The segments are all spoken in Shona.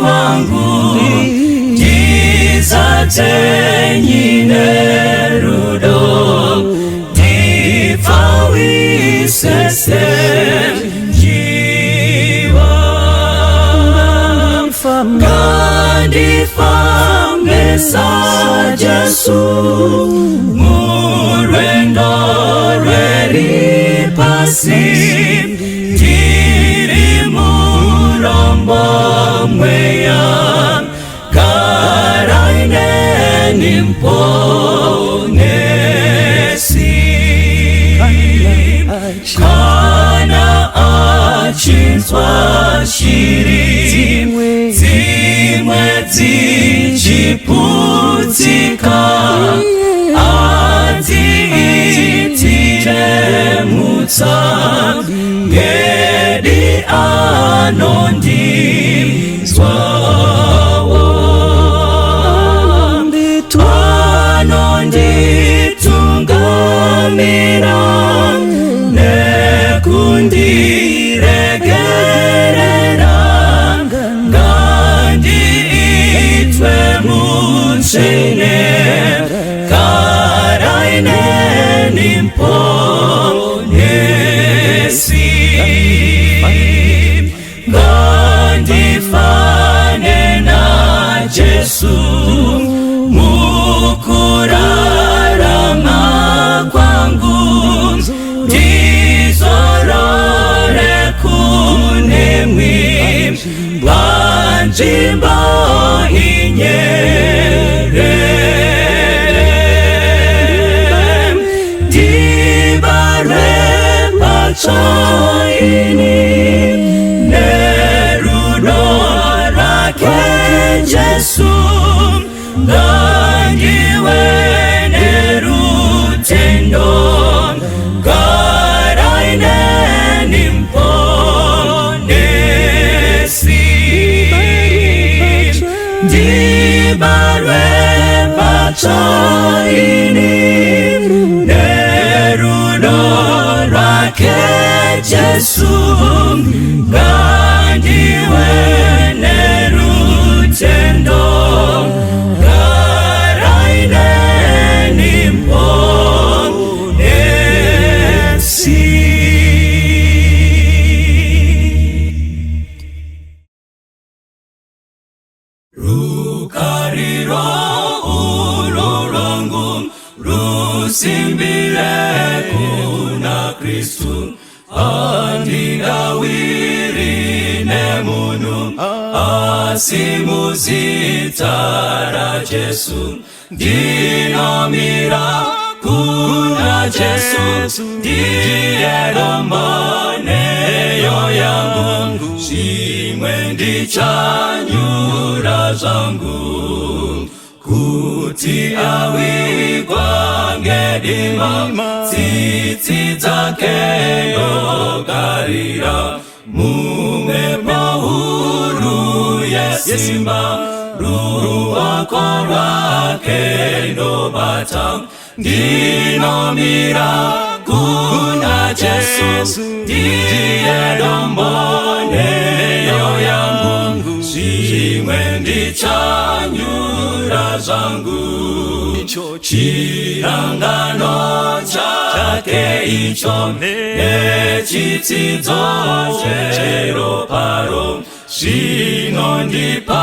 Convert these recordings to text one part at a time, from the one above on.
Wangu, ndizadzenyi nerudo, ndipfawise senjiva. Ngandifambe saJesu murwendo rweripasi, ndiri murombo mweya, garai neni Muponesi. Kana achinzwa shiri dzimwe dzichiputsika, adziitire mutsa, ngedi anondinzwawo, anonditungamira nekundiregerera. Ngandiitwe mutsvene, garai neni Muponesi. Ngandifane naJesu mukurarama kwangu, ndizorore kunemwi panzvimbo inyerere, ndibarwe patsva ini nerudo rwake Jesu, ngandiwe nerutendo, garai neni Muponesi. Ndibarwe patsva ini nerudo rwake Jesu, ngandiwe nerutendo, garai neni Muponesi. Rukariro urwo rwangu rusimbire kuna Kristu, handingawiri nemunhu, asi muzita raJesu. Ndinomira kuna Jesu, ndiye dombo neyo yangu, zvimwe ndichanyura zvangu. Kuti awigwa ngedima, tsitsi dzake ndogarira, mumhepo huru yesimba, ruoko rwake ndobata. Ndinomira kuna Jesu, ndiye dombo neyo yangu, zvimwe ndichanyura zvangu. Chirangano chake icho nechitsidzo cheroparo zvinondipa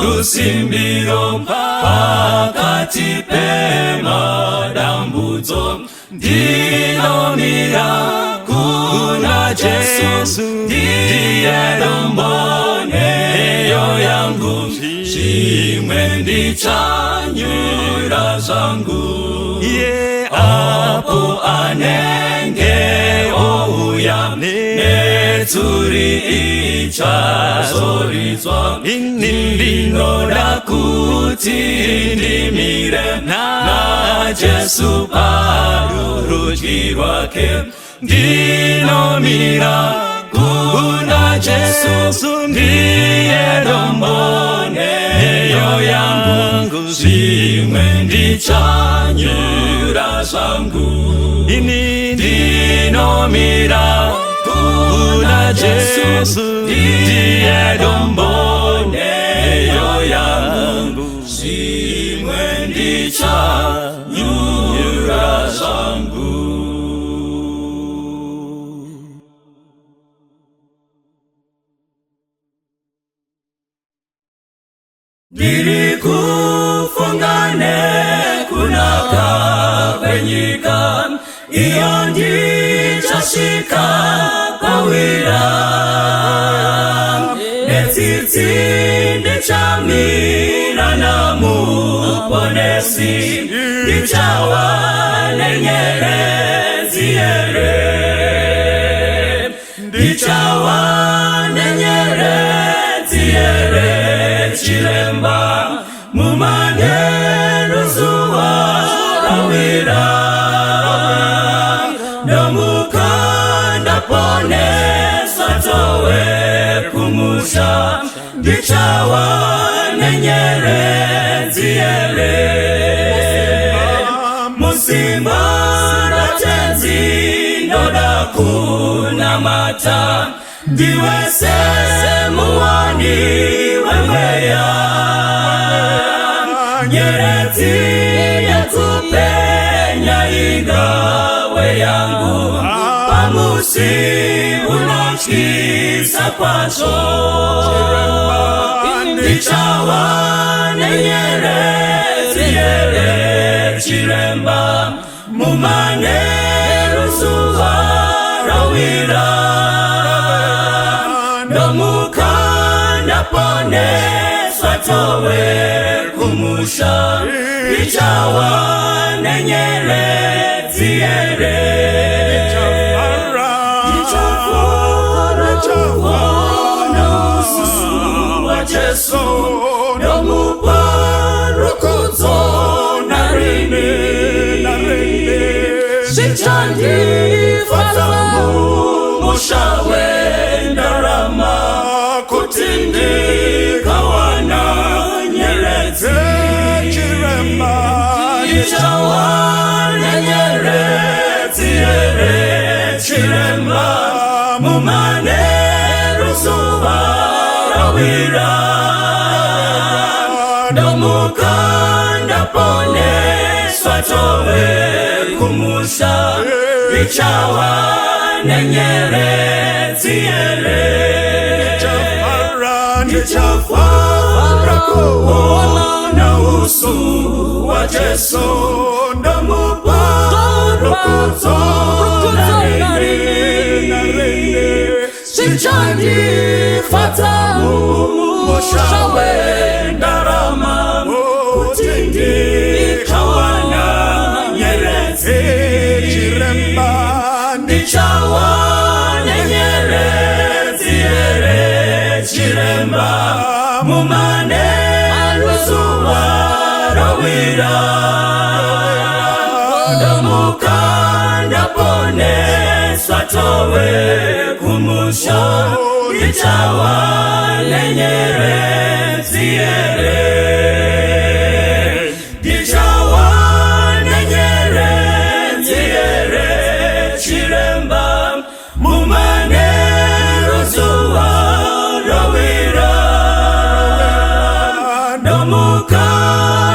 rusimbiro pakati pemadambudzo. Ndinomira kuna Jesu, ndiye dombo neyo yangu, zvimwe ndichanyura zvangu. Apo anenge ouya, netsuri ichazoridzwa, ndinoda kuti ndimire naJesu parurudyi rwake. Ndinomira kuna Jesu, ndiye dombo neyo yangu, zvimwe ndichanyura zvangu. Ndinomira kuna Jesu, ndiye dombo. Ndichanyura zvangu. Ndiri kufunga nekunaka kwenyika iyo ndichasvika pawira netsitsi ndichamira namuponesi ndichawa nenyeredzi here ndichawa nenyeredzi here chiremba mumanheru zuva rawira ndomuka ndaponeswa towe kumusha ndichawa nenyeredzi here musimba ratenzi ndoda kunamata ndiwe semuwani wemweya nyeredzi yekupenya ingawe yangu pamusi unotyisa kwazvo ndichawa nenyeredzi here chiremba mumanheru zuva rawira ndomuka ndaponeswa towe kumusha ndichawa nenyeredzi here ndichafara kuona uso waJesu ndomupa rukudzo narini zvichandifadza mumusha wendarama kuti ndikawana nyeredzi ndichawana nyeredzi here chiremba mumanheru zuva rawira ndomuka ndaponeswa tove kumusha ndichawa nenyeredzi here ndichafara kuona uso waJesu ndomupa rukudzo narini zvichandifadza mumusha wendarama kuti ndikawana nyeredzi ndichawana nyeredzi here chiremba mumanheru zuva rawira ndomuka ndaponeswa towe kumusha ndichawa nenyeredzi here ndichawa nenyeredzi here chiremba mumanheru zuva rawira ndomuka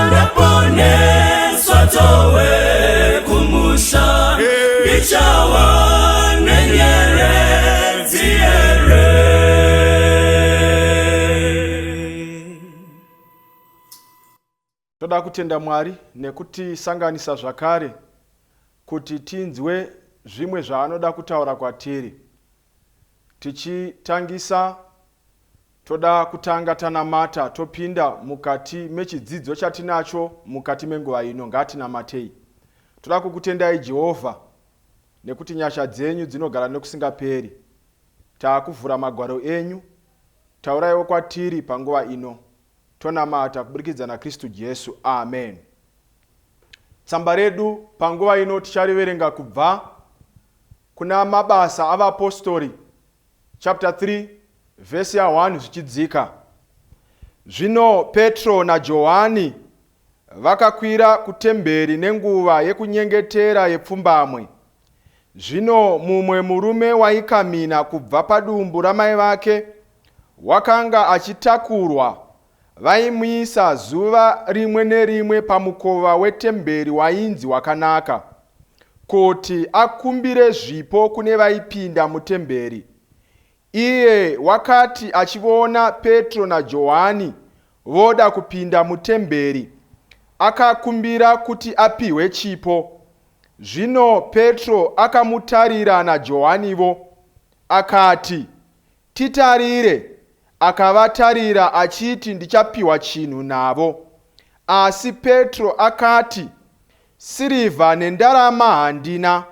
ndaponeswa towe kumusha ndichawa nenyeredzi here. Toda kutenda Mwari nekutisanganisa zvakare kuti tinzwe zvimwe zvaanoda kutaura kwatiri. Tichitangisa toda kutanga tanamata topinda mukati mechidzidzo chatinacho mukati menguva ino. Ngatinamatei. Toda kukutendai Jehovha nekuti nyasha dzenyu dzinogara nekusingaperi. Taakuvhura magwaro enyu, tauraiwo kwatiri panguva ino. Tonamata kuburikidza naKristu Jesu. Amen. Tsamba redu panguva ino tichariverenga kubva kuna Mabasa avaPostori chapter 3 vhesi ya 1 zvichidzika. Zvino Petro naJohani vakakwira kutemberi nenguva yekunyengetera yepfumbamwe. Zvino mumwe murume waikamina kubva padumbu ramai vake wakanga achitakurwa. Vaimuisa zuva rimwe nerimwe pamukova wetemberi wainzi Wakanaka, kuti akumbire zvipo kune vaipinda mutemberi. Iye wakati achivona Petro naJohani voda kupinda mutemberi, akakumbira kuti apihwe chipo. Zvino Petro akamutarira naJohanivo, akati, Titarire. Akavatarira achiti ndichapiwa chinhu navo. Asi Petro akati, Sirivha nendarama handina,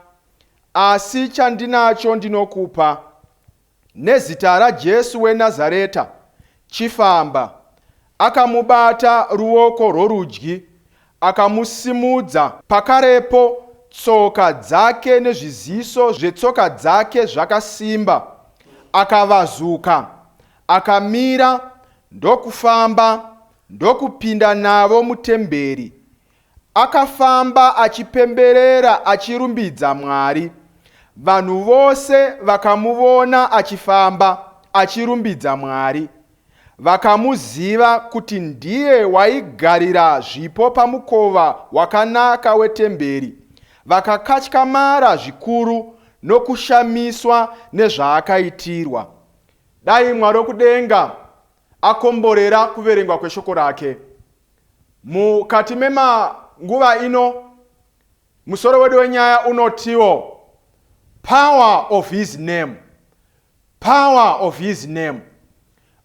asi chandinacho ndinokupa. Nezita raJesu weNazareta, chifamba. Akamubata ruoko rworudyi, akamusimudza, pakarepo tsoka dzake nezviziso zvetsoka dzake zvakasimba, akavazuka, akamira, ndokufamba, ndokupinda navo mutemberi. Akafamba achipemberera achirumbidza Mwari. Vanhu vose vakamuvona achifamba achirumbidza Mwari. Vakamuziva kuti ndiye waigarira zvipo pamukova wakanaka wetemberi, vakakatyamara zvikuru nokushamiswa nezvaakaitirwa. Dai Mwari wokudenga akomborera kuverengwa kweshoko rake. Mukati memanguva ino, musoro wedu wenyaya unotiwo Power of His Name. Power of His Name.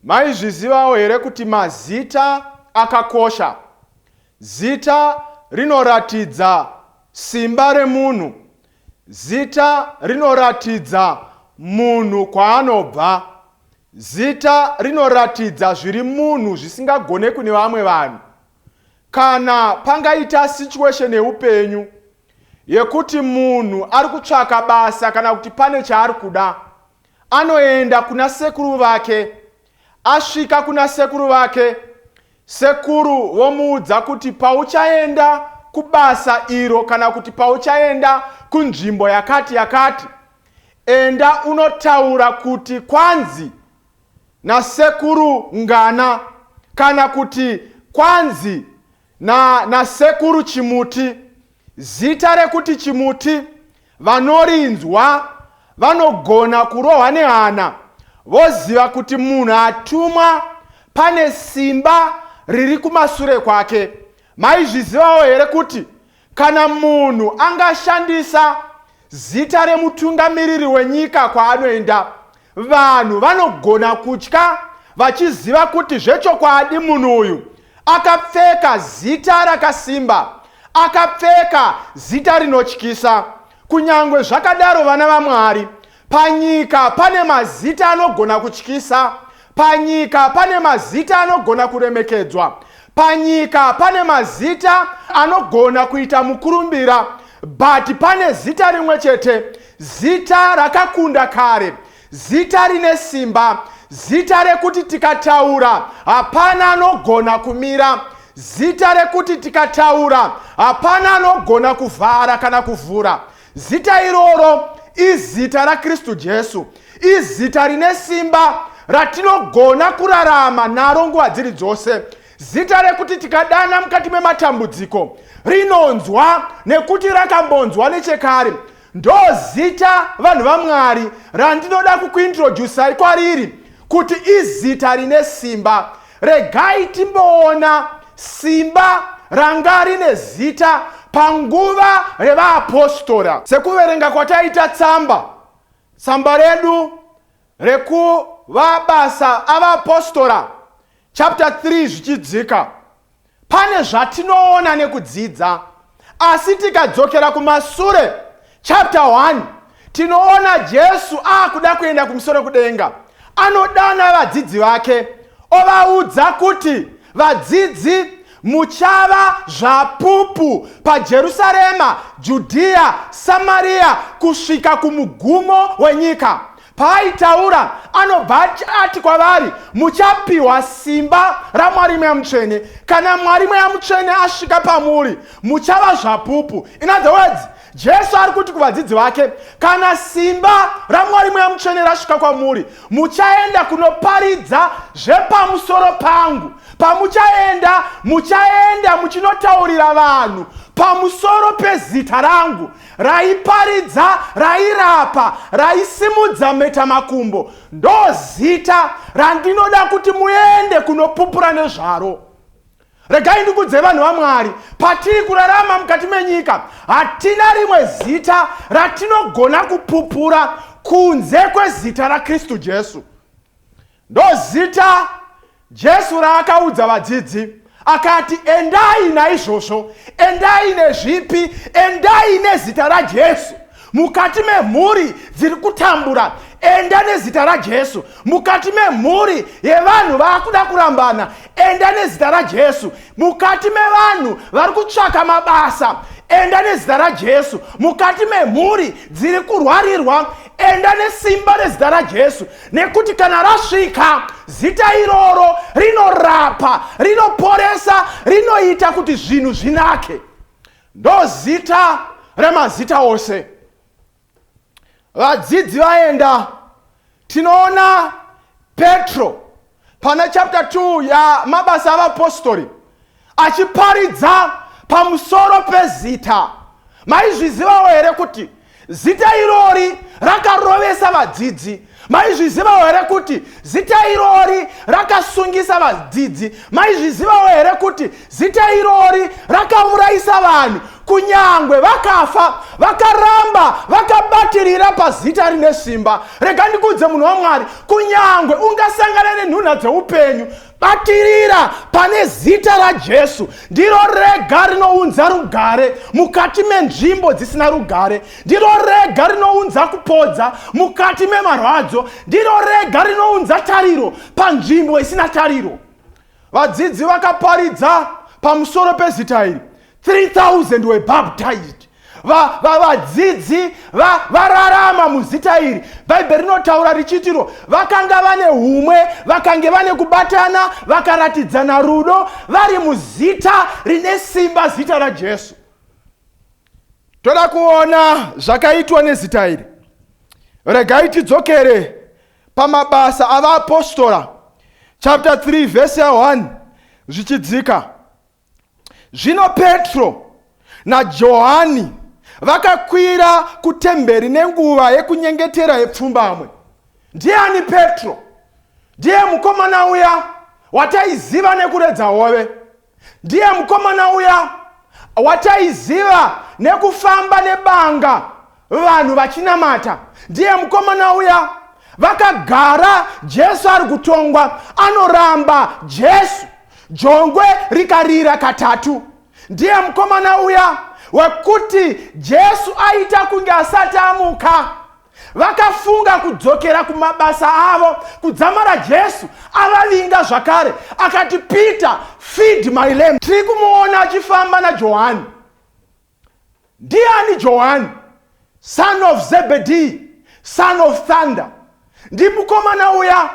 Maizvizivawo here kuti mazita akakosha? Zita rinoratidza simba remunhu. Zita rinoratidza munhu kwaanobva. Zita rinoratidza zviri munhu zvisingagonekwi nevamwe vanhu. Kana pangaita situation yeupenyu yekuti munhu ari kutsvaka basa kana kuti pane chaari kuda, anoenda kuna sekuru vake. Asvika kuna sekuru vake, sekuru vomuudza kuti pauchaenda kubasa iro kana kuti pauchaenda kunzvimbo yakati yakati, enda unotaura kuti kwanzi nasekuru ngana kana kuti kwanzi na nasekuru Chimuti. Zita rekuti Chimuti vanorinzwa vanogona kurohwa nehana voziva kuti munhu atumwa pane simba riri kumasure kwake. Maizvizivawo here kuti kana munhu angashandisa zita remutungamiriri wenyika kwaanoenda, vanhu vanogona kutya vachiziva kuti zvechokwadi munhu uyu akapfeka zita rakasimba, akapfeka zita rinotyisa. Kunyangwe zvakadaro, vana vaMwari, panyika pane mazita anogona kutyisa, panyika pane mazita anogona kuremekedzwa, panyika pane mazita anogona kuita mukurumbira, but pane zita rimwe chete, zita rakakunda kare, zita rine simba, zita rekuti tikataura hapana anogona kumira, zita rekuti tikataura hapana anogona kuvhara kana kuvhura. Zita iroro izita raKristu Jesu, izita rine simba ratinogona kurarama naro nguva dziri dzose. Zita rekuti tikadana mukati mematambudziko rinonzwa nekuti rakambonzwa nechekare. Ndo zita, vanhu vaMwari, randinoda kukuintroducai kwariri kuti izita rine simba. Regai timboona simba ranga rine zita panguva revaapostora. Sekuverenga kwataita tsamba, tsamba redu rekuvabasa avaapostora chapter 3 zvichidzika, pane zvatinoona nekudzidza. Asi tikadzokera kumasure chapter 1 tinoona Jesu aakuda kuenda kumusoro kudenga, anodana vadzidzi vake ovaudza kuti vadzidzi muchava zvapupu paJerusarema, Judhiya, Samariya kusvika kumugumo wenyika. Paaitaura anobva ati kwavari, muchapiwa simba raMwari Mweya Mutsvene. Kana Mwari Mweya Mutsvene asvika pamuri, muchava zvapupu. In other words, Jesu ari kuti kuvadzidzi vake, kana simba raMwari Mweya Mutsvene rasvika kwamuri, muchaenda kunoparidza zvepamusoro pangu. Pamuchaenda, muchaenda muchinotaurira vanhu pamusoro pezita rangu raiparidza, rairapa, raisimudza mhetamakumbo. Ndozita randinoda kuti muende kunopupura nezvaro. Regai ndikudze vanhu vaMwari, patiri kurarama mukati menyika hatina rimwe zita ratinogona kupupura kunze kwezita raKristu Jesu. Ndozita Jesu raakaudza vadzidzi akati, endai naizvozvo, endai nezvipi, endai nezita raJesu. Mukati memhuri dziri kutambura, enda nezita raJesu. Mukati memhuri yevanhu vaakuda kurambana, enda nezita raJesu. Mukati mevanhu vari kutsvaka mabasa, enda nezita raJesu. Mukati memhuri dziri kurwarirwa, enda nesimba rezita raJesu, nekuti kana rasvika zita iroro rinorapa, rinoporesa, rinoita kuti zvinhu zvinake. Ndozita remazita ose. Vadzidzi vaenda, tinoona Petro pana chapter 2 yaMabasa avaPostori achiparidza pamusoro pezita. Maizvizivawo here kuti zita irori rakarovesa vadzidzi? Maizvizivawo here kuti zita irori rakasungisa vadzidzi? Maizvizivawo here kuti zita irori rakaurayisa vanhu? Kunyangwe vakafa, vakaramba vakabatirira pazita rine simba. Rega ndikuudze munhu waMwari, kunyangwe ungasangana nenhunha dzeupenyu, batirira pane zita raJesu. Ndiro rega rinounza rugare mukati menzvimbo dzisina rugare. Ndiro rega rinounza kupodza mukati memarwadzo. Ndiro rega rinounza tariro panzvimbo isina tariro. Vadzidzi vakaparidza pamusoro pezita iri. 3000 were baptized. Vadzidzi vararama muzita iri. Bhaibheri rinotaura richitiro vakanga vane humwe, vakange vane kubatana, vakaratidzana rudo, vari muzita rine simba, zita raJesu. Toda kuona zvakaitwa nezita iri. Regai tidzokere paMabasa avaApostora chapter 3 verse ya1 zvichidzika. Zvino Petro naJohani vakakwira kutemberi nenguva yekunyengetera yepfumbamwe. Ndiani Petro? Ndiye mukomana uya wataiziva nekuredza hove. Ndiye mukomana uya wataiziva nekufamba nebanga vanhu vachinamata. Ndiye mukomana uya vakagara Jesu ari kutongwa, anoramba Jesu, jongwe rikarira katatu. Ndiye mukomana uya wekuti Jesu aita kunge asati amuka, vakafunga kudzokera kumabasa avo kudzamara Jesu avavinga zvakare, akati, Peter, feed my lamb. Tiri kumuona achifamba naJohani. Ndiani Johani? Son of Zebedee, son of thunder. Ndimukomana uya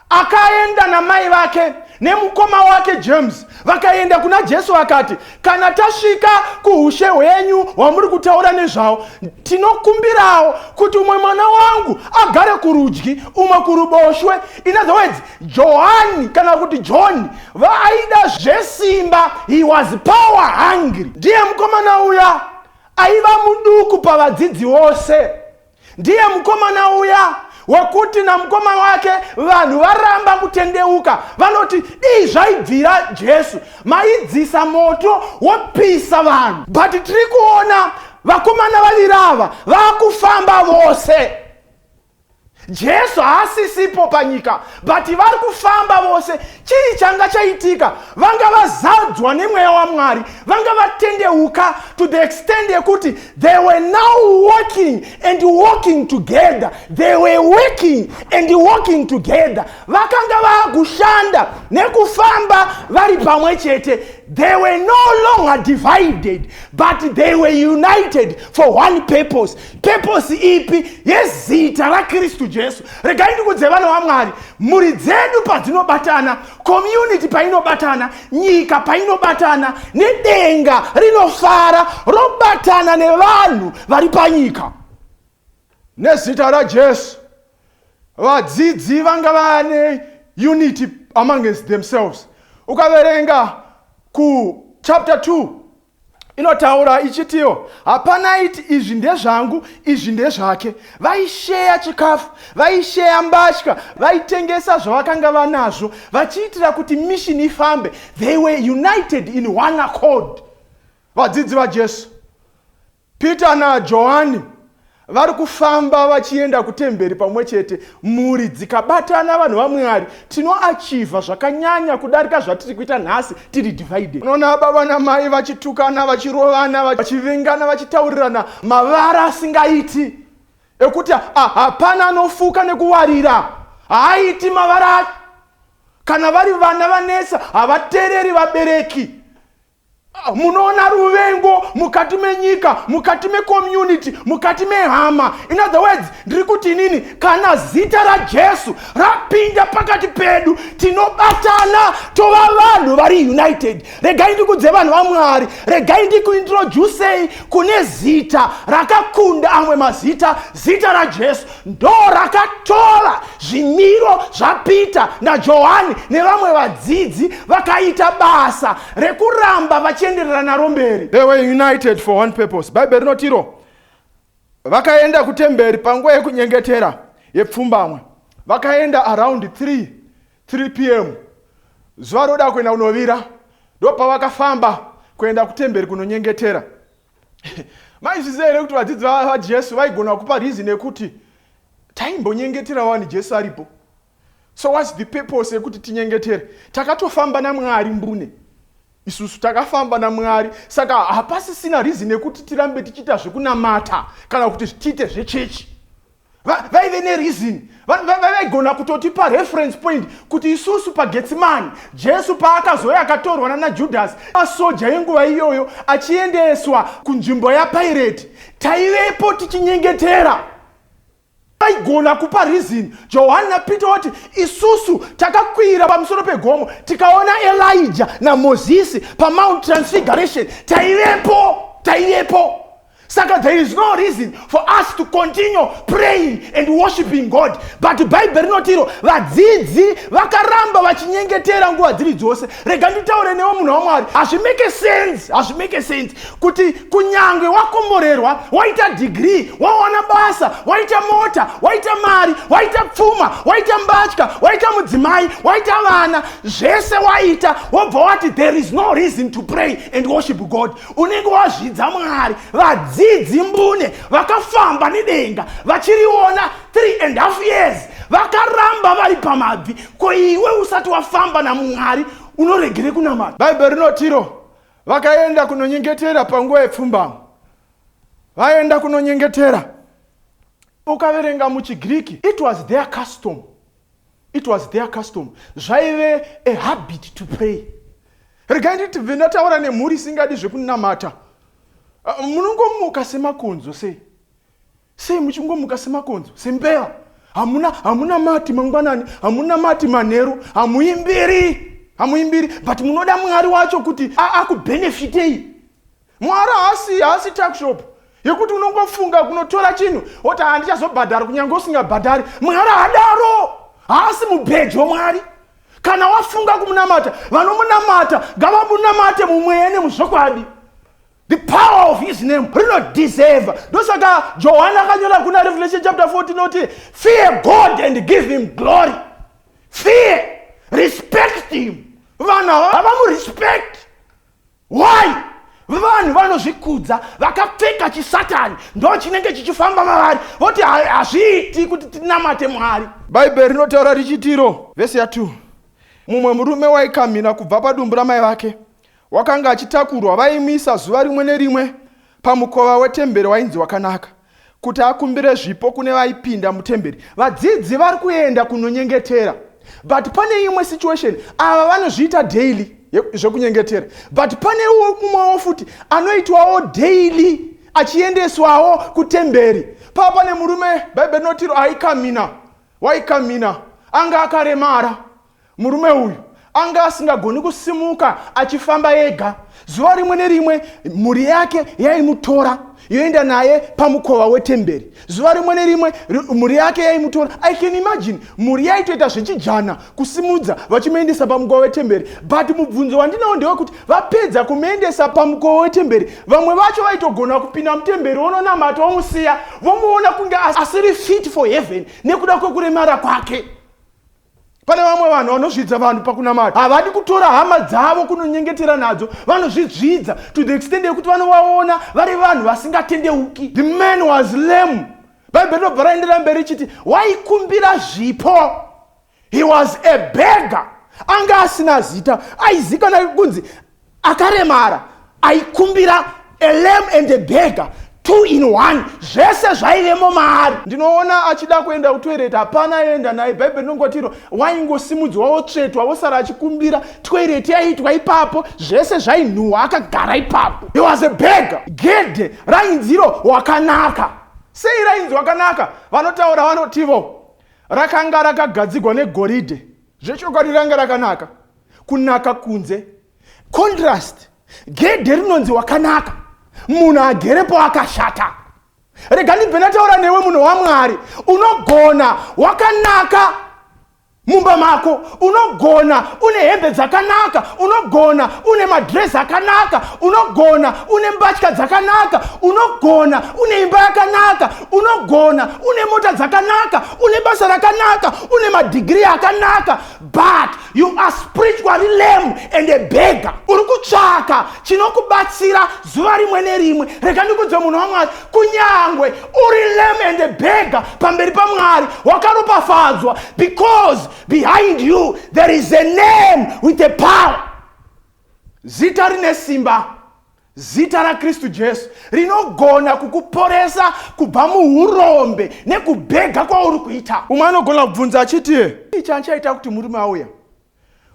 akaenda namai vake nemukoma wake James, vakaenda kuna Jesu vakati, kana tasvika kuushe hwenyu hwamuri kutaura nezvawo, tinokumbirawo kuti umwe mwana wangu agare kurudyi, umwe kuruboshwe. In other words, Johani kana kuti John vaaida zvesimba, he was power hungry. Ndiye mukomana uya aiva muduku pavadzidzi vose. Ndiye mukomana uya wekuti namukoma wake vanhu varamba kutendeuka, vanoti dii zvaibvira Jesu maidzisa moto wopisa vanhu. But tiri kuona vakomana vaviri ava vaakufamba vose. Jesu haasisipo panyika, but vari kufamba vose. Chii changa chaitika? Vanga vazadzwa nemweya waMwari, vanga vatendeuka to the extent yekuti they were now walking and walking together. They were working and walking together. Vakanga vakushanda nekufamba vari pamwe chete. They were no longer divided, but they were united for one purpose. Purpose ipi? Yezita raKristu Jesu. Regai ndikudze vana vaMwari, mhuri dzedu padzinobatana, community painobatana, nyika painobatana, nedenga rinofara robatana nevanhu vari panyika. Nezita raJesu, vadzidzi vanga vane unity amongst themselves. Ukaverenga kuchapter 2, inotaura ichitiwo hapana iti izvi ndezvangu, izvi ndezvake. Vaisheya chikafu, vaisheya mbatya, vaitengesa zvavakanga vanazvo vachiitira kuti mission ifambe. They were united in one accord. Vadzidzi vaJesu, Peter naJohani, vari kufamba vachienda kutemberi pamwe chete. Mhuri dzikabatana, vanhu vaMwari, tinoachivha zvakanyanya kudarika zvatiri kuita nhasi tiri divided. Unoona baba namai vachitukana, vachirovana, vachivengana, vachitaurirana mavara asingaiti, ekuti hapana anofuka nekuwarira, haaiti mavara acho. Kana vari vana vanetsa, havateereri vabereki. Munoona ruvengo mukati menyika, mukati mecommunity, mukati mehama. In other words, ndiri kuti inini, kana zita raJesu rapinda pakati pedu, tinobatana tova vanhu vari united. Regai ndikudze vanhu vaMwari, regai ndikuintroducei kune zita rakakunda amwe mazita. Zita raJesu ndo rakatora zvimiro zvaPeter naJohani nevamwe vadzidzi, vakaita basa rekuramba vachienderera naro mberi. They were united for one purpose. Bhaibheri rinotiro vakaenda kutemberi panguva yekunyengetera yepfumbamwe. Vakaenda around 3 p.m., zuva roda kuenda kunovira, ndo pavakafamba kuenda kutemberi kunonyengetera. Maizviziva here kuti vadzidzi vaJesu vaigona kupa reason yekuti taimbonyengetera wani Jesu aripo? So what's the purpose yekuti tinyengetere? Takatofamba naMwari mbune, isusu takafamba naMwari, saka hapasisina reason yekuti tirambe tichiita zvekunamata kana kuti tiite zvechechi. Vaive nereason. Vaigona kutotipa reference point kuti isusu paGetsimani, Jesu paakazouya akatorwa nanaJudhasi, masoja enguva iyoyo, achiendeswa kunzvimbo yaPilate, taivepo tichinyengetera. Vaigona kupa reason. Johani naPeter wati, "Isusu takakwira pamusoro pegomo, tikaona Elijah naMozisi paMount Transfiguration. Taivepo, taivepo, saka there is no reason for us to continue praying and worshiping God." But Bhaibheri rinotiro vadzidzi vakaramba vachinyengetera nguva dziri dzose. Rega nditaure newe, munhu waMwari, hazvimake sense, hazvimake sense kuti kunyange wakomborerwa, waita degree, wawana basa, waita mota, waita mari, waita pfuma, waita mbatya, waita mudzimai, waita vana, zvese waita, wobva wati there is no reason to pray and worship God. Unenge wazvidza Mwari. Vadzidzi mbune vakafamba nedenga vachiriona 3 and half years, vakaramba vari pamabvi. Ko iwe usati wafamba naMwari, unoregere kunamata? Bhaibheri rinotiro vakaenda kunonyengetera panguva yepfumbamwe. Vaenda kunonyengetera, ukaverenga muchiGiriki, it was their custom, it was their custom, zvaive a habit to pray. Regai nditi bve ndataura nemhuri isingadi zvekunamata. Munongomuka semakonzo sei? Sei muchingomuka semakonzo, sembeva? Hamuna mati mangwanani, hamuna mati manheru, hamuimbiri, hamuimbiri, but munoda Mwari wacho kuti akubenefitei. Mwari haasi tuckshop yekuti unongofunga kunotora chinhu woti handichazobhadhara, kunyange usingabhadhari. Mwari hadaro, haasi mubhejo Mwari. Kana wafunga kumunamata, vanomunamata ngavamunamate mumweya nemuzvokwadi. The power of his name rinodeserve. Ndosaka Johani akanyora kuna Revelation chapter 14 oti, "Fear God and give him glory." Fear, respect him. Vanhu havamurespect. Why? Vanhu vanozvikudza, vakapfeka chisatani, ndo chinenge chichifamba mavari, voti hazviiti kuti tinamate Mwari. Bhaibheri rinotaura richitiro, vhesi ya2, mumwe murume waikamhina kubva padumbu ramai vake wakanga achitakurwa, vaimisa zuva rimwe nerimwe pamukova wetemberi wainzi Wakanaka, kuti akumbire zvipo kune vaipinda mutemberi. Vadzidzi vari kuenda kunonyengetera, but pane imwe situation. Ava vanozviita daily. zvekunyengetera, but pane mumwewo futi anoitwawo daily, achiendeswawo kutemberi. Pava pane murume, Bhaibheri rinotiro aikamina, waikamina, anga akaremara. Murume uyu anga asingagoni kusimuka achifamba ega. Zuva rimwe nerimwe mhuri yake yaimutora yoenda naye pamukova wetemberi. Zuva rimwe nerimwe mhuri yake yaimutora. I can imagine mhuri yaitoita zvechijana kusimudza vachimuendesa pamukova wetemberi. But mubvunzo wandinawo ndewekuti vapedza kumuendesa pamukova wetemberi, vamwe vacho vaitogona kupinda mutemberi vononamata, vomusiya, vomuona kunge asiri fit for heaven nekuda kwekuremara kwake. Pane vamwe vanhu vanozvidza vanhu pakunamata. Havadi kutora hama dzavo kunonyengetera nadzo. Vanozvidzvidza to the extent yekuti vanovaona vari vanhu vasingatendeuki. The man was lame. Bhaibheri rinobva raendera mberi richiti waikumbira zvipo. He was a beggar. Anga asina zita, aizikanwa kunzi akaremara, aikumbira, a lame and a beggar, two in one, zvese zvaivemo maari. Ndinoona achida kuenda kutoilet, hapana aenda naye. Bhaibheri rinongotiro waingosimudzwa, wotsvetwa, wosara achikumbira. Toilet yaiitwa ipapo, zvese zvainhuhwa akagara ipapo. He was a beggar. Gedhe rainziro Wakanaka. Sei rainzi Wakanaka? Vanotaura vanotivo rakanga rakagadzigwa negoridhe. Zvechokwadi ranga rakanaka, kunaka kunze. Contrast: gedhe rinonzi Wakanaka, munhu agerepo akashata. Rega ndibve ndataura newe, munhu waMwari. Unogona wakanaka mumba mako, unogona une hembe dzakanaka, unogona une madhirezi akanaka, unogona une mbatya dzakanaka, unogona une imba yakanaka, unogona une mota dzakanaka, une basa rakanaka, une madhigiri akanaka, but you are spiritually lame and a beggar. Uri kutsvaka chinokubatsira zuva rimwe nerimwe. Rega ndikudze, munhu waMwari, kunyangwe uri lame and a beggar, pamberi paMwari wakaropafadzwa, because behind you there is a name with a power, zita rine simba, zita raKristu Jesu, rinogona kukuporesa kubva muurombe nekubhega kwauri kuita. Umwe anogona kubvunza achiti, ichi anchaita kuti murume auya?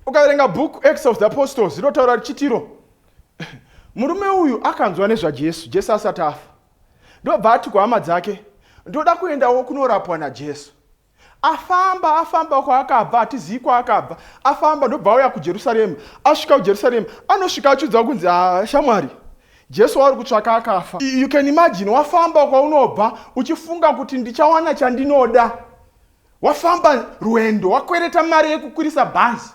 Ukaverenga book Acts of the Apostles, rinotaura richitiro murume uyu akanzwa nezvaJesu, Jesu asati afa, ndobva ati kuhama dzake, "Ndoda kuendawo kunorapwa naJesu." Afamba, afamba kwaakabva hatizivi kwaakabva, afamba ndobva auya kuJerusarema. Asvika kuJerusarema, anosvika achiudza kunzi, "Ah, shamwari, Jesu wauri kutsvaka akafa." You can imagine, wafamba kwaunobva uchifunga kuti ndichawana chandinoda. Wafamba rwendo, wakwereta mari yekukwirisa bhazi,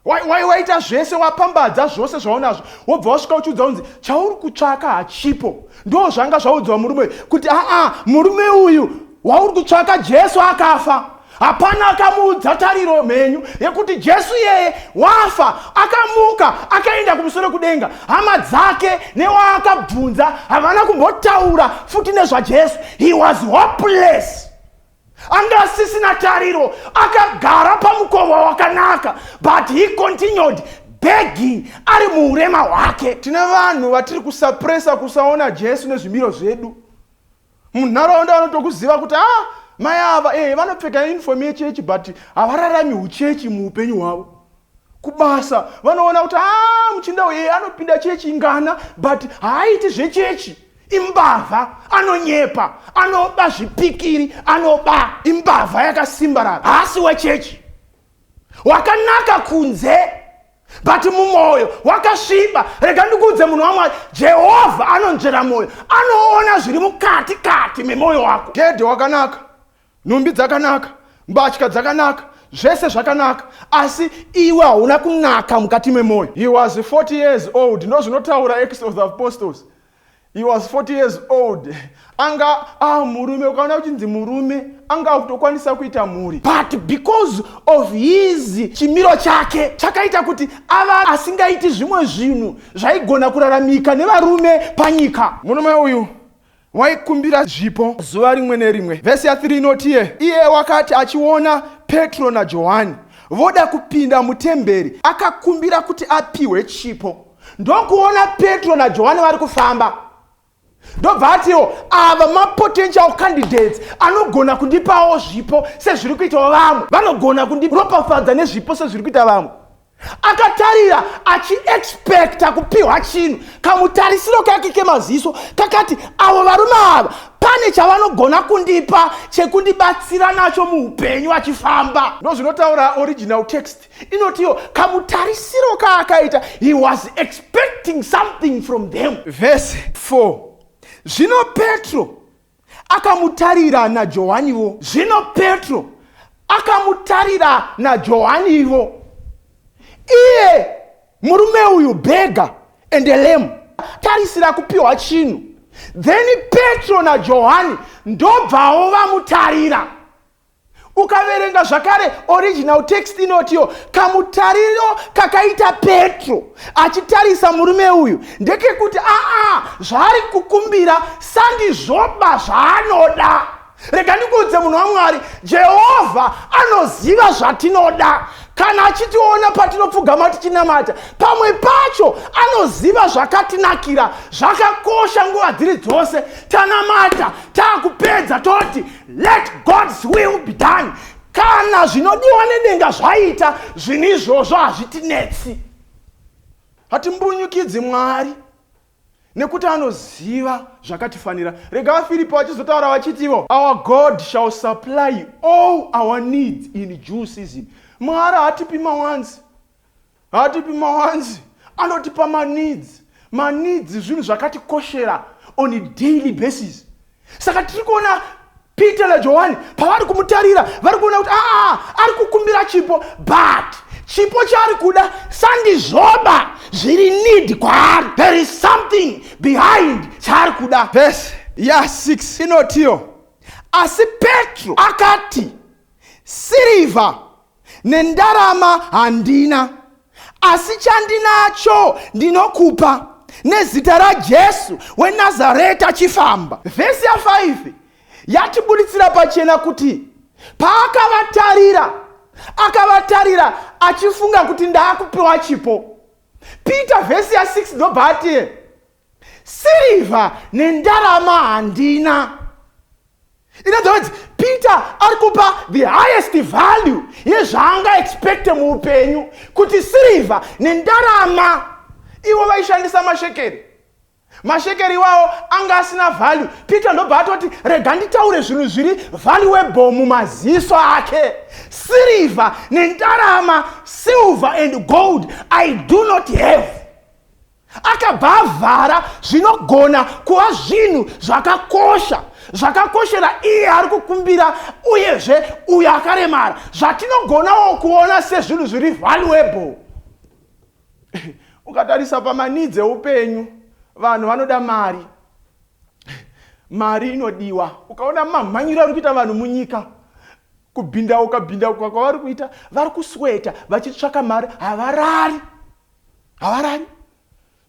waita zvese, wapambadza zvose zvaunazvo, wobva wasvika uchiudza kunzi chauri kutsvaka hachipo. Ndo zvanga zvaudzwa murume uyu kuti aa, murume uyu wauri kutsvaka, Jesu akafa. Hapana akamuudza tariro mhenyu yekuti Jesu iyeye wafa, akamuka, akaenda kumusoro kudenga. Hama dzake newaakabvunza havana kumbotaura futi nezvaJesu. He was hopeless, anga asisina tariro, akagara pamukova Wakanaka, but he continued begging ari muurema hwake. Tine vanhu vatiri kusuppressa kusaona Jesu nezvimiro zvedu munharaunda. Vanotokuziva kuti, "Ah, mai ava vanopfeka uniform yechechi, but havararami uchechi muupenyu hwavo." Kubasa vanoona kuti, "A, muchinda uye anopinda chechi ingana, but haaiti zvechechi, imbavha, anonyepa, anoba zvipikiri, anoba, imbavha yakasimbarara, haasi wechechi." Wakanaka kunze, but mumwoyo wakasviba. Rega ndikuudze, munhu waMwari, Jehovha anonzvera mwoyo, anoona zviri mukati kati memwoyo wako. Gedhe wakanaka, nhumbi dzakanaka, mbatya dzakanaka, zvese zvakanaka, asi iwe hauna kunaka mukati memwoyo. He was 40 years old. Ndo zvinotaura Acts of the Apostles. He was 40 years old. Anga ah murume. Ukaona uchinzi murume, anga akutokwanisa kuita mhuri, but because of his chimiro chake chakaita kuti ava asingaiti zvimwe zvinhu zvaigona kuraramika nevarume panyika. Murume uyu waikumbira zvipo zuva rimwe nerimwe. Vhesi ya3 inotiye, iye wakati achiona Petro naJohani voda kupinda mutemberi, akakumbira kuti apiwe chipo. Ndokuona Petro naJohani vari kufamba, ndobva atiwo, "Ava mapotential candidates anogona kundipawo zvipo sezviri kuitawo vamwe, vanogona kundiropafadza nezvipo sezviri kuita vamwe." Akatarira achiexpecta kupiwa chinhu. Kamutarisiro kake kemaziso kakati, avo varume ava pane chavanogona kundipa chekundibatsira nacho muupenyu achifamba. Ndozvinotaura original text inotiyo kamutarisiro kaakaita, he was expecting something from them. Verse 4, zvino Petro akamutarira naJohanivo. Zvino Petro akamutarira naJohanivo. Iye murume uyu, beggar and lame, tarisira kupiwa chinhu. Then Petro naJohani ndobvawo vamutarira. Ukaverenga zvakare original text inotiyo kamutariro kakaita Petro achitarisa murume uyu ndekekuti, aa, zvaari kukumbira sandizvoba zvaanoda. Rega ndikuudze, munhu waMwari, Jehovha anoziva zvatinoda. Kana achitiona patinopfugama tichinamata, pamwe pacho anoziva zvakatinakira. Zvakakosha nguva dziri dzose tanamata, taakupedza, toti, "Let God's will be done." Kana zvinodiwa nedenga zvaita, zvinhu izvozvo hazvitinetsi, hatimbunyukidzi Mwari, nekuti anoziva zvakatifanira. Rega vaFiripi vachizotaura vachitivo, "Our God shall supply all our needs in due season." Mwari haatipi mawants, haatipi mawants, anotipa maneeds. Maneeds zvinhu zvakatikoshera on a daily basis. Saka tiri kuona Peter naJohani pavari kumutarira, vari kuona kuti aa, ari kukumbira chipo, but chipo chaari kuda sandizvoba zviri need kwaari. There is something behind chaari kuda. Vhesi ya6 inotiyo, asi Petro akati, "Sirivha nendarama handina, asi chandinacho ndinokupa. Nezita raJesu weNazareta, chifamba." Vhesi ya5 yatibuditsira pachena kuti paakavatarira, akavatarira achifunga kuti ndaakupiwa chipo. Peter, vhesi ya6, ndobva ati, "Sirivha nendarama handina." In other words, Peter ari kupa the highest value yezvaanga expecte muupenyu, kuti sirivha nendarama. Ivo vaishandisa mashekeri. Mashekeri iwawo anga asina value. Peter ndobva atoti, rega nditaure zvinhu zviri valuable mumaziso ake. "Sirivha nendarama, silver and gold I do not have." Akabva avhara zvinogona kuva zvinhu zvakakosha, zvakakoshera iye ari kukumbira uyezve uyo akaremara, zvatinogonawo kuona sezvinhu zviri valuable. Ukatarisa pamaneeds eupenyu, vanhu vanoda mari. Mari inodiwa. Ukaona mamhanyiro ari kuita vanhu munyika, kubhindauka bhindauka kwavari kuita, vari kusweta vachitsvaka mari. Havarari, havarari.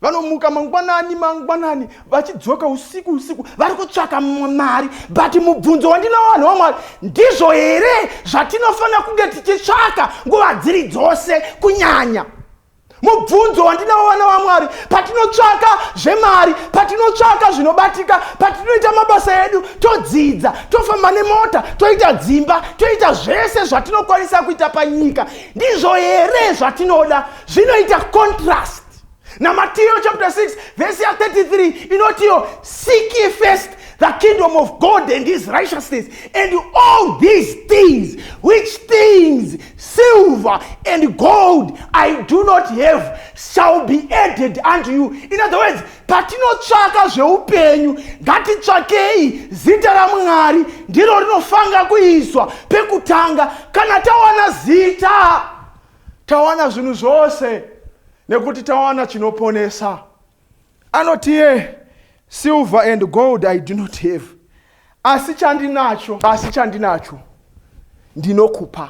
Vanomuka mangwanani mangwanani, vachidzoka usiku usiku, vari kutsvaka mari. But mubvunzo wandinawo, vanhu vaMwari, ndizvo here zvatinofanira kunge tichitsvaka nguva dziri dzose kunyanya? Mubvunzo wandinawo, vana vaMwari, patinotsvaka zvemari, patinotsvaka zvinobatika, patinoita mabasa edu, todzidza, tofamba nemota, toita dzimba, toita zvese zvatinokwanisa kuita panyika, ndizvo here zvatinoda? Zvinoita contrast naMateo chapter 6 vhesi ya33 inotiyo, "Seek ye first the kingdom of God and his righteousness, and all these things," which things? "Silver and gold I do not have," "shall be added unto you." In other words, patinotsvaka zveupenyu, ngatitsvakei zita raMwari. Ndiro rinofanga kuiswa pekutanga. Kana tawana zita, tawana zvinhu zvose, nekuti tawana chinoponesa. Anotiye, "Silver and gold I do not have, asi chandinacho, asi chandinacho ndinokupa."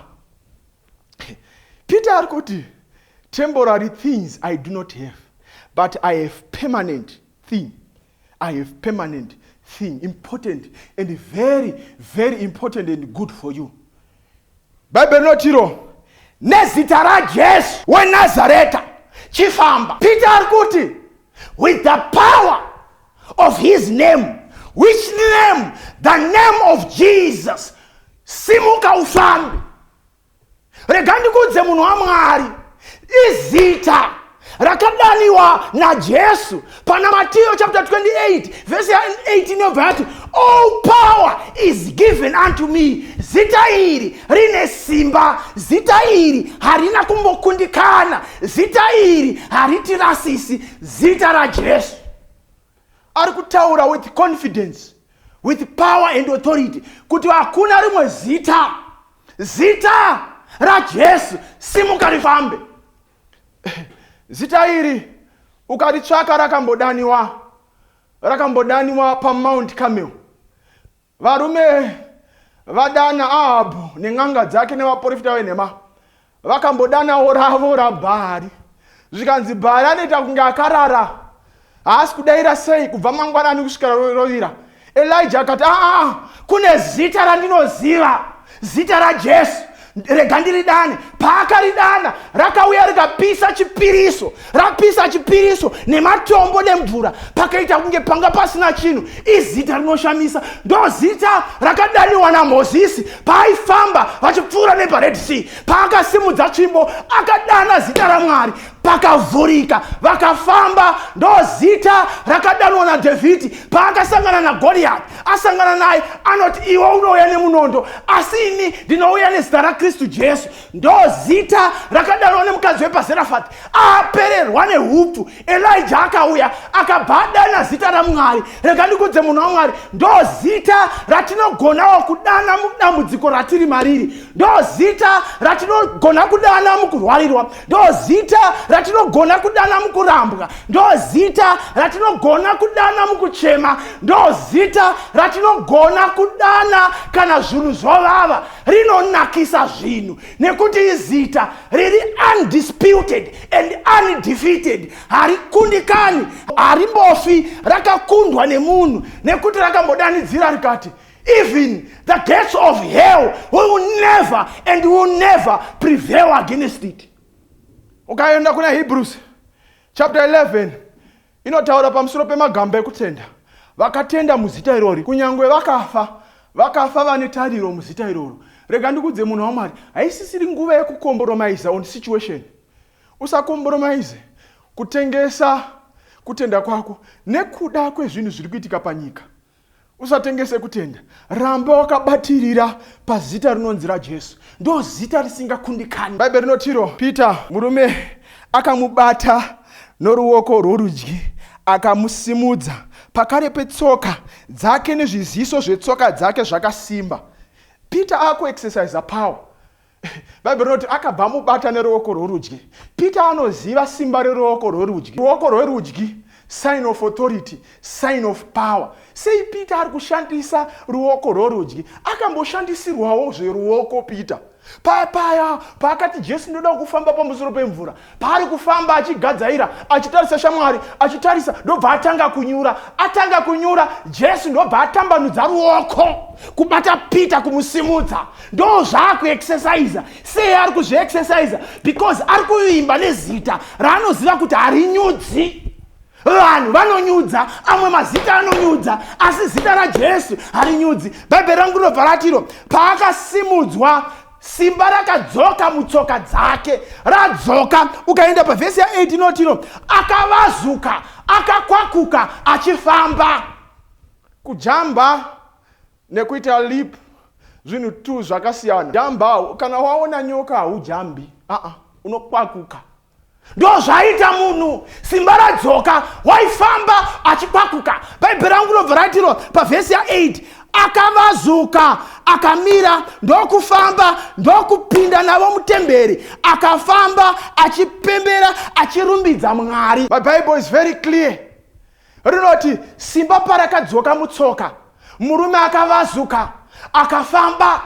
Peter ari kuti, "Temporary things I do not have, but I have permanent thing. I have permanent thing, important and very, very important and good for you." Bhaibheri rinotiro, "Nezita raJesu weNazareta, chifamba." Peter ari kuti, with the power of his name. Which name? The name of Jesus. Simuka ufambe. Rega ndikuudze, munhu waMwari, Izita rakadaniwa naJesu pana Matiyo chapter 28 vhesi ya 18 yobva yati, "All power is given unto me." Zita iri rine simba, zita iri harina kumbokundikana, zita iri haritirasisi, zita raJesu. Ari kutaura with confidence, with power and authority kuti hakuna rimwe zita, zita raJesu, simuka rifambe. Zita iri ukaritsvaka rakambodaniwa paMount Carmel. Varume vadana Ahabhu nen'anga dzake nevaprofita venhema vakambodanawo ravo raBhaari. Zvikanzi Bhaari anoita kunge akarara, haasi kudayira sei kubva mangwanani kusvikira rovira. Elija akati, "Aa, kune zita randinoziva, zita raJesu, rega ndiridane." Paakaridana, rakauya rikapisa chipiriso, rapisa chipiriso nematombo nemvura, pakaita kunge panga pasina chinhu. Izita rinoshamisa. Ndo zita rakadaniwa naMozisi paaifamba vachipfuura nepaRed Sea. Paakasimudza tsvimbo akadana zita raMwari, pakavhurika, vakafamba. Ndo zita rakadanwa naDhavhidhi paakasangana naGoriyati. Asangana naye anoti, "Iwe unouya nemunondo, asi ini ndinouya nezita raKristu Jesu." Ndo zita rakadanwa nemukadzi wepaZerafati apererwa neupfu. Elija akauya akabva adana zita raMwari. Rega ndikudze munhu waMwari, ndo zita ratinogonawo kudana mudambudziko ratiri mariri, ndo zita ratinogona kudana mukurwarirwa, ndo zita ratinogona kudana mukurambwa, ndo zita ratinogona kudana mukuchema, ndo zita ratinogona kudana kana zvinhu zvovava. Rinonakisa zvinhu nekuti izita riri undisputed and undefeated. Harikundikani, harimbofi rakakundwa nemunhu, nekuti rakambodanidzira rikati, "Even the gates of hell will never and will never prevail against it." Ukaenda kuna Hebrews chapter 11, inotaura pamusoro pemagamba ekutenda vakatenda muzita irori. Kunyange vakafa, vakafa vane tariro muzita iroro. Rega ndikudze munhu waMwari, haisisiri nguva yekucompromise on situation. Usacompromise kutengesa kutenda kwako nekuda kwezvinhu zviri kuitika panyika. Usatengese kutenda, ramba wakabatirira pazita rinonzi raJesu. Ndo zita risingakundikani. Bhaibheri rinotiro Peter, murume akamubata noruoko rworudyi, akamusimudza pakare petsoka dzake nezviziso zvetsoka dzake zvakasimba. Peter akuexercisa power. Bhaibheri rinoti akabva amubata neruoko rworudyi. Peter anoziva simba reruoko rworudyi. Ruoko rwerudyi, sign of authority, sign of power. Sei Peter ari kushandisa ruoko rworudyi? Akamboshandisirwawo zveruoko Peter paya paya paakati, "Jesu, ndoda kufamba pamusoro pemvura." Paari kufamba achigadzaira, achitarisa shamwari, achitarisa, ndobva atanga kunyura. Atanga kunyura, Jesu ndobva atambanudza ruoko kubata Peter, kumusimudza. Ndo zvaakuexercisa. Sei ari kuzviexercisa? Because ari kuvimba nezita raanoziva kuti harinyudzi. Vanhu vanonyudza, amwe mazita anonyudza, asi zita raJesu harinyudzi. Bhaibheri rangu rinobva ratiro paakasimudzwa, simba rakadzoka mutsoka dzake. Radzoka, ukaenda pavhesi ya8 inotiro akavazuka, akakwakuka achifamba. Kujamba nekuita leap zvinhu tu zvakasiyana. Jamba, kana waona nyoka haujambi, aa, unokwakuka. Ndo zvaita munhu, simba radzoka, waifamba achikwakuka. Bhaibheri rangu rinobva ratiro pavhesi ya8, akavazuka, akamira, ndokufamba, ndokupinda navo mutemberi, akafamba achipembera, achirumbidza Mwari. My Bible is very clear. Rinoti simba parakadzoka mutsoka, murume akavazuka, akafamba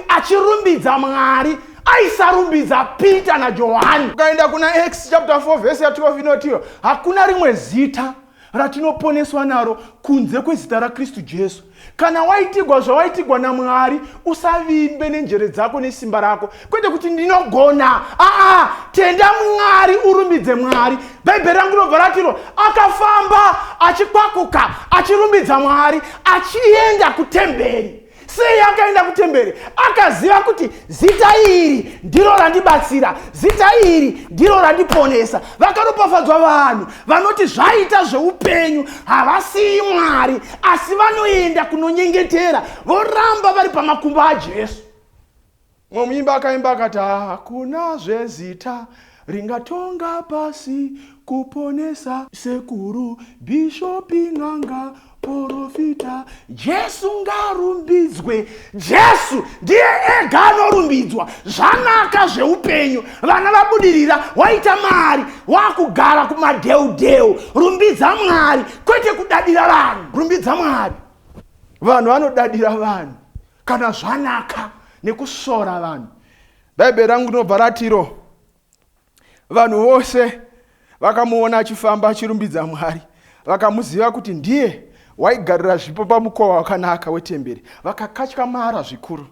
achirumbidza Mwari. Aisarumbidza Peter naJohani. Ukaenda kuna Acts chapter 4 vhesi ya12 inotiyo hakuna rimwe zita ratinoponeswa naro kunze kwezita raKristu Jesu. Kana waitigwa zvawaitigwa naMwari, usavimbe nenjere dzako nesimba rako, kwete kuti ndinogona. Aa, tenda Mwari, urumbidze Mwari. Bhaibheri rangu rinobva ratiro akafamba achikwakuka, achirumbidza Mwari, achienda kutemberi. Sei akaenda kutemberi? Akaziva kuti zita iri ndiro randibatsira, zita iri ndiro randiponesa. Vakaropafadzwa vanhu vanoti zvaita zveupenyu havasiyi Mwari, asi vanoenda kunonyengetera, voramba vari pamakumbo aJesu. Mumwe muimbi akaimba akati, hakuna zvezita ringatonga pasi kuponesa sekuru, bhishopi, n'anga, porofita. Jesu ngaarumbidzwe. Jesu ndiye ega anorumbidzwa. Zvanaka zveupenyu, vana vabudirira, waita mari, wakugara kumadheudheu. Rumbidza Mwari, kwete kudadira vanhu. Rumbidza Mwari. Vanhu vanodadira vanhu kana zvanaka nekusvora vanhu. Bhaibheri rangu rinobva ratiro, vanhu vose vakamuona achifamba achirumbidza Mwari, vakamuziva kuti ndiye waigarira zvipo pamukova wakanaka wetemberi, vakakatyamara zvikuru,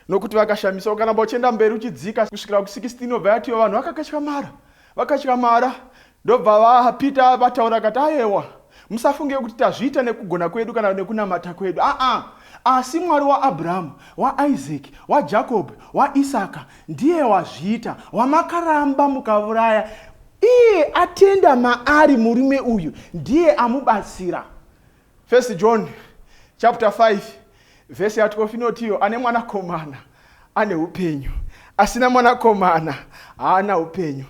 nokuti vakashamiswa. Ukaramba uchienda mberi uchidzika kusvikira ku16, inobva yatiyo vanhu vakakatyamara, vakatyamara. Ndobva vaPita vataura akati, ayewa, musafunge kuti tazviita nekugona kwedu kana nekunamata kwedu. Aa, asi Mwari waAbrahamu, waIsaki, waJakobho, waIsaka ndiye wazviita, wamakaramba mukavuraya. Iye atenda maari murume uyu ndiye amubatsira. First John chapter 5 vhesi ya 12 inotiyo, ane mwanakomana ane upenyu, asina mwanakomana haana upenyu.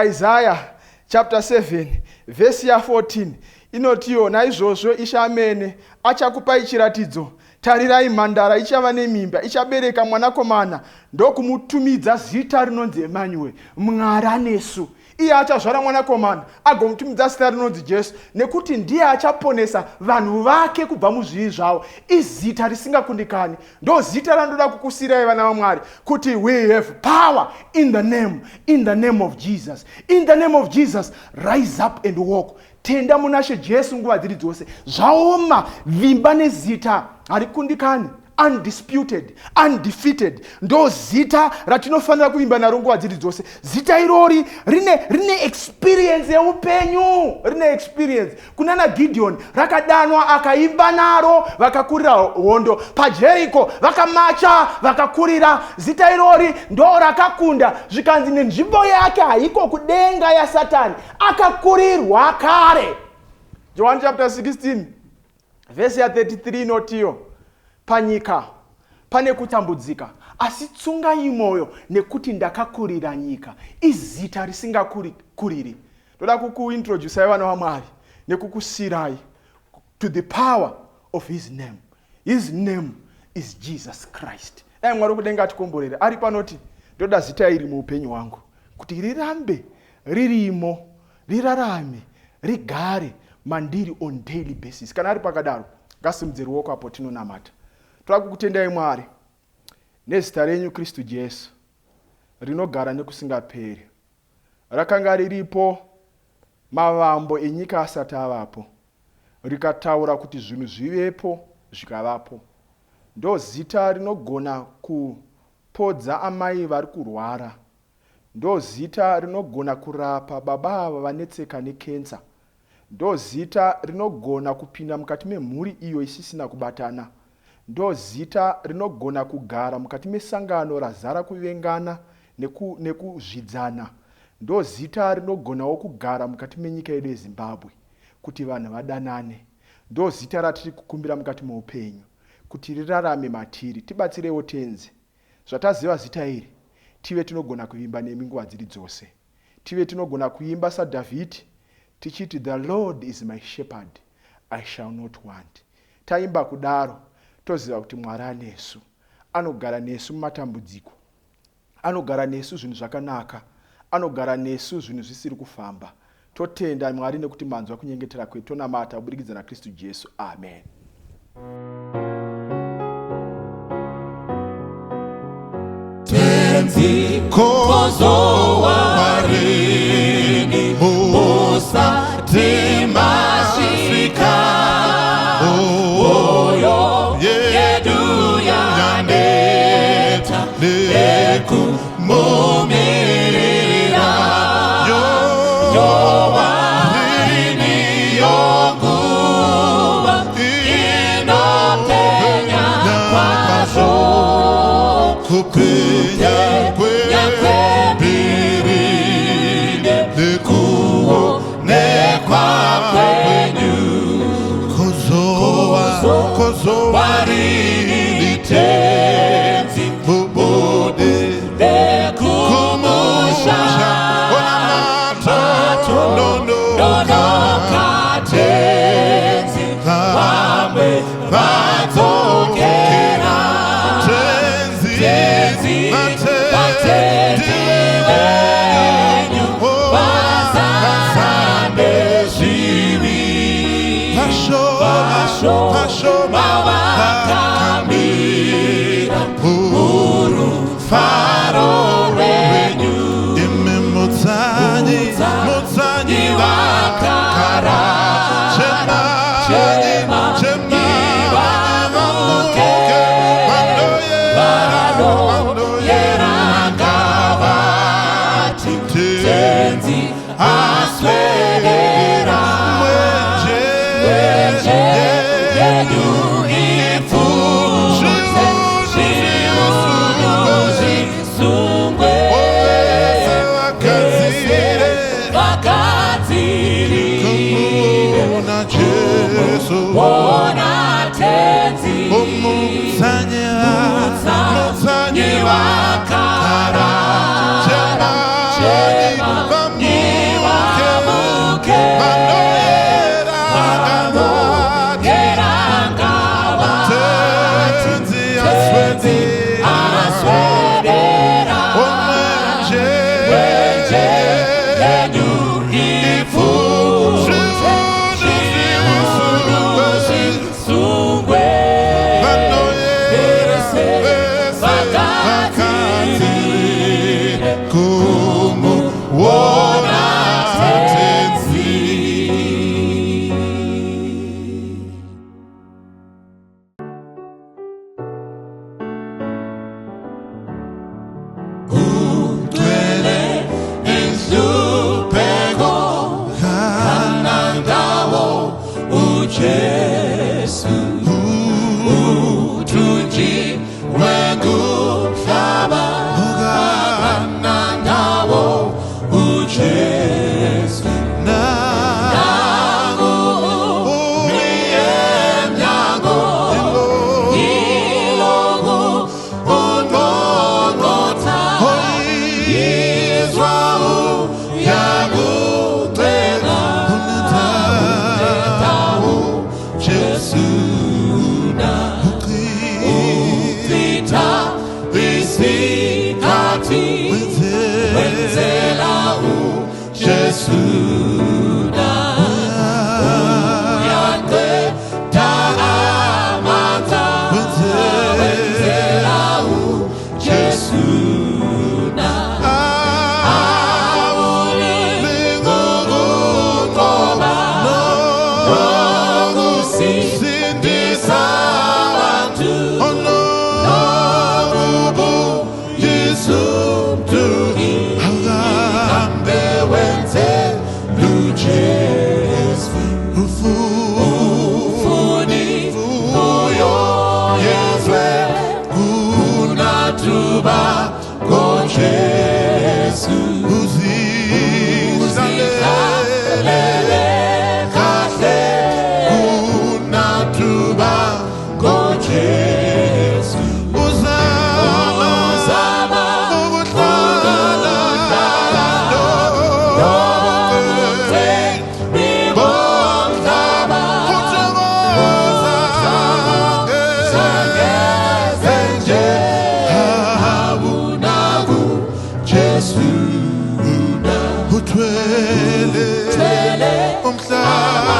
Isaiah chapter 7 vhesi ya 14 inotiyo, naizvozvo Ishe amene achakupai chiratidzo, tarirai, mhandara ichava nemimba, ichabereka mwanakomana, ndokumutumidza zita rinonzi Emmanuel, Mwari anesu. Iye achazvara mwanakomana, agomutumidza zita rinonzi Jesu, nekuti ndiye achaponesa vanhu vake kubva muzvivi zvavo. Izita risingakundikani. Ndo zita randoda kukusirai vana vaMwari, kuti we have power in the name, in the name of Jesus. In the name of Jesus, rise up and walk. Tenda munashe Jesu nguva dziri dzose. Zvaoma, vimba nezita harikundikani. Undisputed, undefeated, ndo zita ratinofanira kuvimba naro nguva dziri dzose. Zita irori rine experience yeupenyu, rine experience. Kunana Gideon rakadanwa, akaimba naro, vakakurira hondo paJeriko, vakamacha vakakurira. Zita irori ndo rakakunda, zvikanzi nenzvimbo yake haiko kudenga yaSatani, akakurirwa kare. John chapter 16 vhesi ya 33 inotiyo, panyika pane kutambudzika, asi tsungai mwoyo, nekuti ndakakurira nyika. Izita risingakuriri. Ndoda kukuintroducai vana vaMwari nekukusirai to the power of his name. His name is Jesus Christ. Dai Mwari wekudenga atikomborere. Ari panoti ndoda zita iri muupenyu hwangu kuti rirambe ririmo, rirarame, rigare mandiri on daily basis. Kana ari pakadaro, ngasimudze ruoko apo tinonamata. Toda kukutendai Mwari nezita renyu Kristu Jesu rinogara nekusingaperi. Rakanga riripo mavambo enyika asati avapo, rikataura kuti zvinhu zvivepo zvikavapo. Ndo zita rinogona kupodza amai vari kurwara. Ndo zita rinogona kurapa baba ava vanetseka nekensa. Ndo zita rinogona kupinda mukati memhuri iyo isisina kubatana. Ndo zita rinogona kugara mukati mesangano razara kuvengana nekuzvidzana. Ndo zita rinogonawo kugara mukati menyika yedu yeZimbabwe kuti vanhu vadanane. Ndo zita ratiri kukumbira mukati meupenyu kuti rirarame matiri. Tibatsirewo Tenzi. Zvataziva zita iri, tive tinogona kuvimba nemi nguva dziri dzose. Tive tinogona kuimba saDhavhidhi tichiti, The Lord is my shepherd, I shall not want. Taimba kudaro, toziva kuti Mwari anesu. Anogara nesu mumatambudziko. Anogara nesu zvinhu zvakanaka. Anogara nesu zvinhu zvisiri kufamba. Totenda Mwari nekuti manzwa kunyengetera kwedu. Tonamata kuburikidza naKristu Jesu. Amen. Tenzi kozowarini musati masvika, moyo yedu yaneta nekumumirira. Yowarini yonguva inopenya kwazvo. Kupenya kwembiri nekuonekwa kwenyu kozova rini Tenzi mubude kumusha ona matononoka Tenzi vamwe vadzokera Tenzi vatendi venyu vazara nezvivi vashoma vakamira murufaro rwenyu imi mutsanyi mutsanyi vakarara chemai vamuke vanoyera ngavati Tenzi aswedera mwenje yenyu ipfute zviuru zvisungwe vagadzirire Jesu ona Tenzi umutsanyi mutsanyi vakarara chemai vamuke vanoyera vanogera ngavati Tenzi aswedera aswedera omwenje yenyu ipfute zviuru zvisungwe vanoyera vese vese vagadzirire vakadzirire kumuona Tenzi. Kugcwele inhlupheko kanandawo uJesu uthunjiwe ngumhlaba kanandawo uJesu nangu umiye emnyango iloku ungqongqotha Yizwa uyakucela unendawo Jesu na uchitha isikhathi wenzela uJesu na uyaqeda amandla wenzela uJesu na awulingukunqoba nokusindisa abantu nokubuyisa umntu ahambe wenze luJesu ufuni uyoyezwe kunatuba koJesu uzihlalele kahle kunatuba koJesu uzama ukuhlala nobugcini bomhlaba sangeze nje awunaku Jesu na Uthwele thwele umhlaba